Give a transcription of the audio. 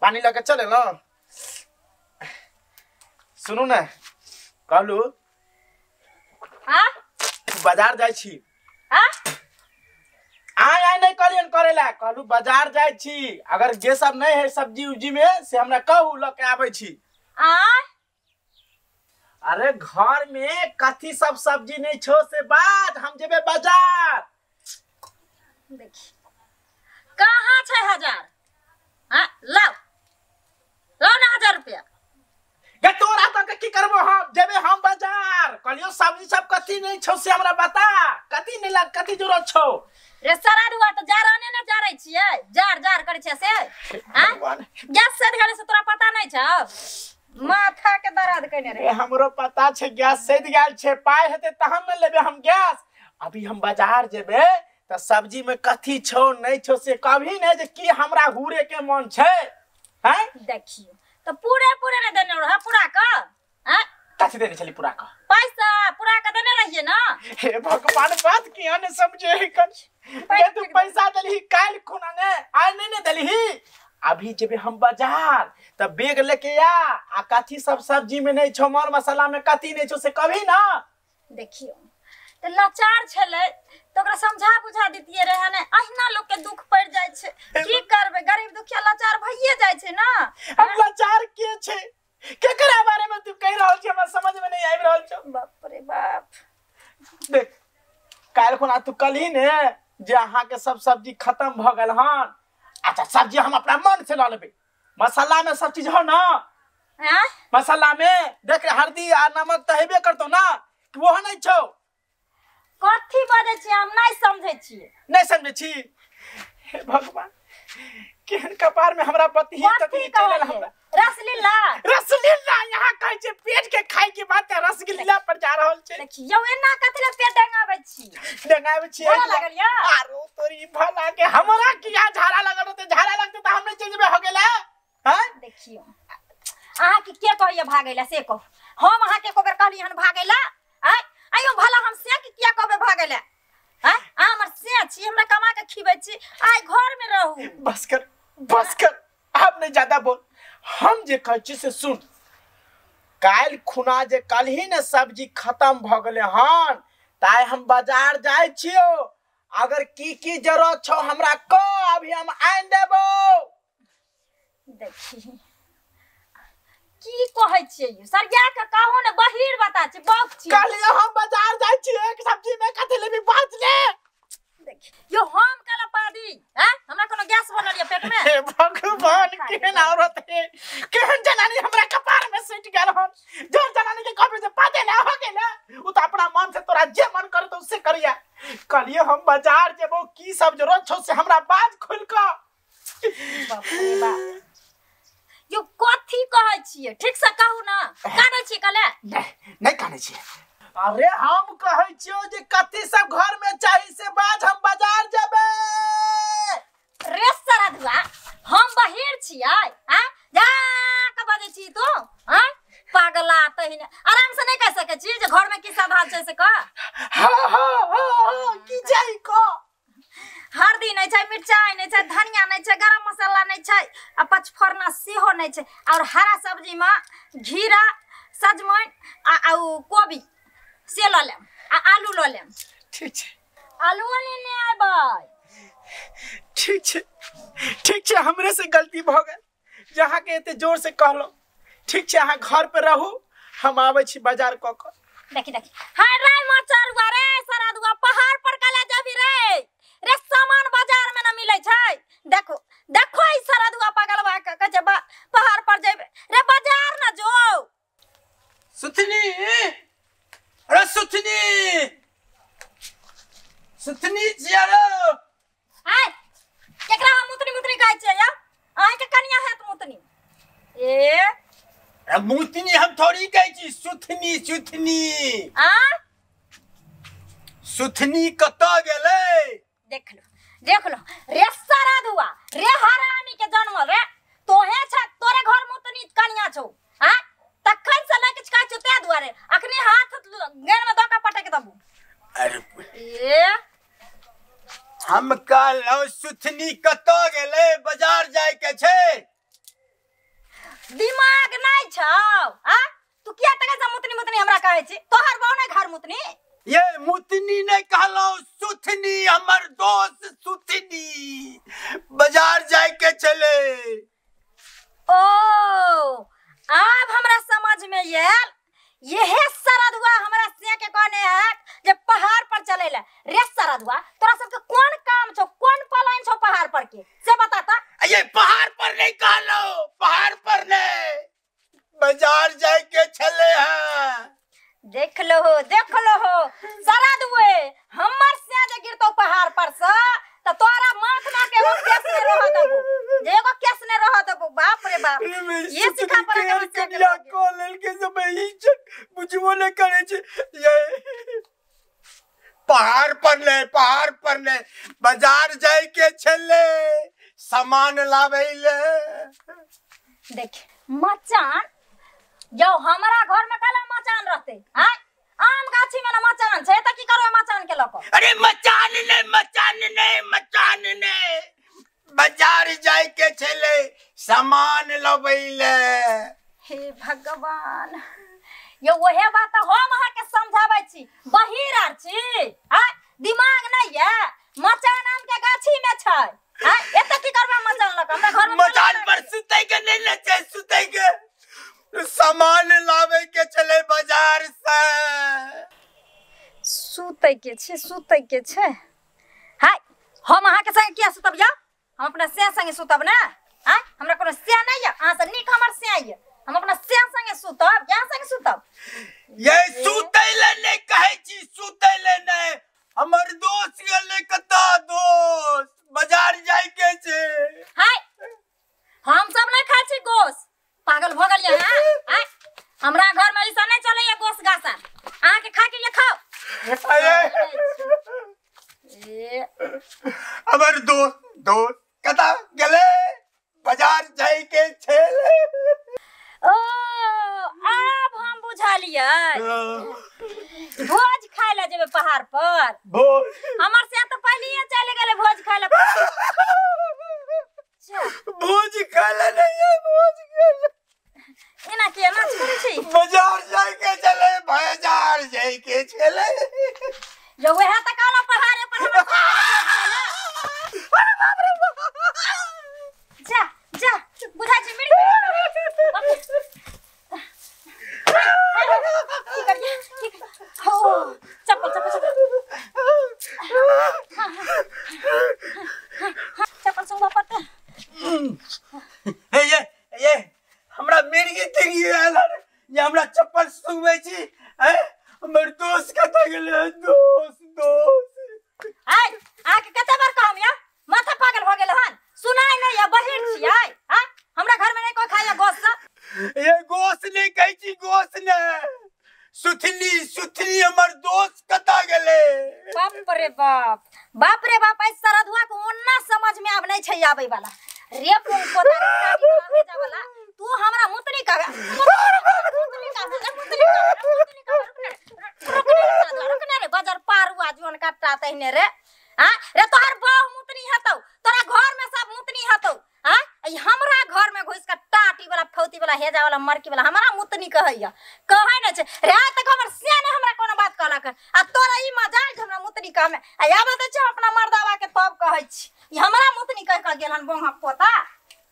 पानी लऽ के चल एलहुँ। सुनू ने, कहलू बाजार जाइ छी। आय आय नहीं कहलियन करे ला, कहलू बाजार जाइ छी, अगर जे सब नहीं है सब्जी उब्जी में से हमरा कहू, लऽ के आबै छी। अरे घर में कथी सब सब्जी नहीं छो से बात, हम जेबे बाजार। देखी कहाँ छै 1000? हाँ लाओ लाओ ना 1000 रुपया। गे तोरा तो की करबो, हम जेबे हम बाजार। कहलियो सब्जी सब कथी नहीं छो से हमरा बता, कथी नहीं लग, कथी जरूरत छो। रे सरारुआ तो जारने ने जारै छियै, जार जार करै छियै से। हां गैस सद गेलै से तोरा पता नहीं छौ? माथा के दर्द कने रे। हमरो पता छै गैस सद गेल छै, पाय हेतै तहन ने लेबे हम गैस। अभी हम बाजार जेबे त सब्जी में कथी छौ नहीं छौ से कभी नहीं जे की हमरा हुरे के मन छै। हैं देखियो तो पूरे पूरे ने देने रह पूरा क। हां कथी देने छली पूरा क? पैसा पूरा क देने रहिए ना। हे भगवान, बात किया ने समझे है कन। ये तू पैसा देलही काल खुना ने, आय नहीं ने देलही। अभी जेबे हम बाजार त बैग लेके आ, आ कथी सब सब्जी में नहीं छौ, मर मसाला में कथी नहीं छौ से कभी ना। देखियो त लाचार छले त ओकरा समझा बुझा दितिए रहे ने, अहिना लोग के दुख पड़ जाय छै। की करबे, गरीब दुखिया लाचार भइए जाय छै ना। हम लाचार के छै, केकरा बारे में तू कह रहल छी हमरा समझ में नहीं आबि रहल छौ। बाप रे बाप। देख काल्हि खुना तू कहली ने जे अहाँ के सब सब्जी खत्म भ गेल हन। अच्छा सब्जी हम अपना मन से ल लेबै, मसाला में सब चीज हो ना। मसाला में देख हल्दी आ नमक त हेबे करतो ना, कि वो नहीं छौ? कथी बजै छी हम नहीं समझै छी। नहीं समझै छी? हे भगवान, केहन कपार में हमरा बतही तकनी चलल हमरा। रसलीला रसलीला यहाँ कहै छै पेट के खाय के बात है, रसगुल्ला पर जा रहल छै। देखियौ एना कथी ले पेट डेंगाबै छी? डेंगाबै छी भला लागल या? आरो तोरी भला के हमरा किया झाड़ा लागल होते, झाड़ा लगते त हम नहीं चल जेबे हो गेला। हां देखियौ अहाँ के के कहैया भागैला से कहू, हम अहाँ के एको बेर कहली हन भागैला? आय आयो भला हम से के किया कहबे भागैला? हां अहाँ हमर से छी, हमरा कमा के खिबै छी, आइ घर में रहू। बस कर बस कर, आप नहीं ज्यादा बोल, हम जे कहै छी से सुन। काल्हि खुना जे काल्हि ने सब्जी खत्म भ गेलै हन, ताइ हम बाजार जाइ छियो, अगर की की जरूरत छौ हमरा कह, अभी हम आनि देबो। देखी की कहै छियै सरिया के कहू ने, बहिर बता छी बक छी। काल्हि हम बाजार जाइ छियै, एक सब्जी में कथी लेबी बात ले। देखी यो हम काला पादी, हैं हमरा कोनो गैस बनल ये पेट में? हे भगवान, केहन औरत है, केहन जनानी हमरा कपार में सटि गेल हन। जो जनानी के कहबे जे पादे ना हो गेल, उ त अपना मन से तोरा जे मन करतो से करिया। कहलिए हम बाजार जेबो, की सब जरूरत छौ से हमरा बात खोल क। बाप रे बाप, यो कथी कहै छियै ठीक से कहू ना। कानै छी कले? नहीं नहीं कानै छियै। अरे हम कहै छियौ जे कथी सब घर में चाही से बाज, हम बाजार जेबै। रे सरधुआ, हम बहिर छियै। हां जा के बजै छी तू? हां पागला तहिने आराम से नहीं कह सकै छी जे घर में की साधान छै से कह। हां हां हां की चाही कह। हरदी नहीं छै, मिरचाई नहीं छै, धनिया नहीं छै, गरम मसाला नहीं छै, आ पचफोरना सेहो नहीं छै। और हरा सब्जी में घीरा, सजमनि आ कोबी से ल लेम, आ आलू ल लेम। ठीक छै, आलू लेने आबै। ठीक छै ठीक छै, हमरे से गलती भ गेल जे अहाँ के एते जोर से कहलहुँ। ठीक छै, अहाँ घर पर रहू, हम आबै छी बाजार क क। देखी देखी, हाय रे मचरुआ रे सरदुआ, पहाड़ पर कला जाबी रे। रे सामान बाजार में न मिलै छै। देखो देखो ई सरदुआ पागलवा के कहै छै पहाड़ पर जेबे रे, बाजार न जो। सुथनी, अरे सुथनी, सुथनी छियै रे। आय केकरा हम मुतनी मुतनी कहै छियै या? अहाँ के कनिया हैत मुतनी। ए अरे मुतनी हम थोड़ी कहै छी, सुथनी सुथनी। आ सुथनी कतऽ गेलै? देख लो देख लो रे सरदुआ, रे हरामी के जन्म रे, तोहे छ तोरे घर मुतनी कनिया छौ। हां तखन से नै किछ कहै छौ ते दुआरे अखनी हाथ गेन में दऽ के पटक देबू। अरे ए हम कहलहुँ सुथनी कतऽ गेलै, बाजार जाय के छै। दिमाग नहीं छौ आ तू किया तक से मुतनी मुतनी हमरा कहै छी तोहर बहु नै घर मुतनी ये मुतनी नहीं कहलो सुथनी हमर दोस्त सुथनी बाजार जाय के चले। ओ अब हमरा समझ में आयल यहे सरदुआ हमरा से के कहने है जे पहाड़ पर चले ले। रे सरदुआ तोरा सबके कौन काम छौ कौन पलायन छौ पहाड़ पर के से बताता। ये पहाड़ पर नहीं कहलो पहाड़ पर नहीं बाजार जाय के चले हैं। देख लो हो सरदुए हमर से जे गिरतो पहाड़ पर से त तोरा माथ ना के एगो केस ने रह देबो जे एगो केस ने रह देबो। बाप रे बाप ये सिखा पर के कन्या को लेल के सब इज्जत बुझबो ने करे छे। ये पहाड़ पर ले बाजार जाय के छले सामान लावे ले। देख मचान जो हमरा घर में काला मचान रहते हां आम गाछी में ना मचान छै त की करबै मचान के लक। अरे मचान ने मचान ने मचान ने बाजार जाय के छले सामान लबै ले। हे भगवान यो वहे बात हम अहाँ के समझाबै छी बहिर आर छी हां दिमाग नै ये मचान आम के गाछी में छै हां एत की करबै मचान लक हमरा घर में मचान पर सुतै के नै ने छै सुतै के सामान लावे के चले बाजार से सुतै के छै सुतै के छै। हाय हम अहाँ के संगे किया सुतब या हम अपना से संगे सुतब ना हां हमरा कोनो से नै या अहाँ से नीक हमर से या हम अपना से संगे सुतब या संगे सुतब। ये सुतै ले नै कहै छी सुतै ले नै हमर दोस्त गेलै कता दोस्त बाजार जाय के छै। हाय हम सब नै खाइ छी गोस पागल भ गेलियै हां हां हमरा घर में ऐसा नहीं चलैया गोस गासा अहाँ के खा के ये खाओ। अरे हमर दोस्त दोस्त कता गेलै बाजार जाय के छले। ओ अब हम बुझलियै भोज खाय ले जेबै पहाड़ पर भोज हमर से त पहिलिए चले गेलै भोज खाय ले भोज खाय ले नहीं है भोज खाय ले एना किया नाच करै छी बाजार जाय के चले बाजार जाय के चले जो वह त कहलो पहाड़े पर हमर अरे बाप रे बाप जा जा बुझा छी मिर की करिए की हो चप्पल चप्पल चप्पल सुंघा पड़ता। हे ये हमरा मिर्गी तिरगी आयल ये हमरा चप्पल सुंघबै छी हैं हमर दोस्त कतऽ गेलै दोस्त दोस्त आइ आके कते बार कहम या माथा पागल भ गेल हन सुनाइ नै या बहिर छी आइ हां हमरा घर में नै कोई खाया गोस सब। ये गोस नै कहै छी गोस नै सुथनी सुथनी हमर दोस्त कतऽ गेलै। बाप रे बाप बाप रे बाप ऐ सरदुआ के ओन्ना समझ में आब नै छै आबै वाला रे पुन पोता रे काटी वाला भेजा वाला तू हमरा मुतनी कहबे मुतनी कहबे मुतनी कहबे रुकने रे बाजार पारुआ जोन कट्टा तहने रे हां रे तोहर बहु मुतनी हतौ तोरा घर में सब मुतनी हतौ हां ई हमरा घर में घुस के टाटी वाला फौती वाला हेजा वाला मरकी वाला हमरा मुतनी कहैया कहै नै छै रे तक हमर से नै हमरा कोनो बात कहलक आ तोरा ई मजाल जे हमरा मुतनी कहमे आ आबै त छै अपना मर्दावा के तब कहै छी ई हमरा मुतनी कह के गेल हन बोंहा पोता।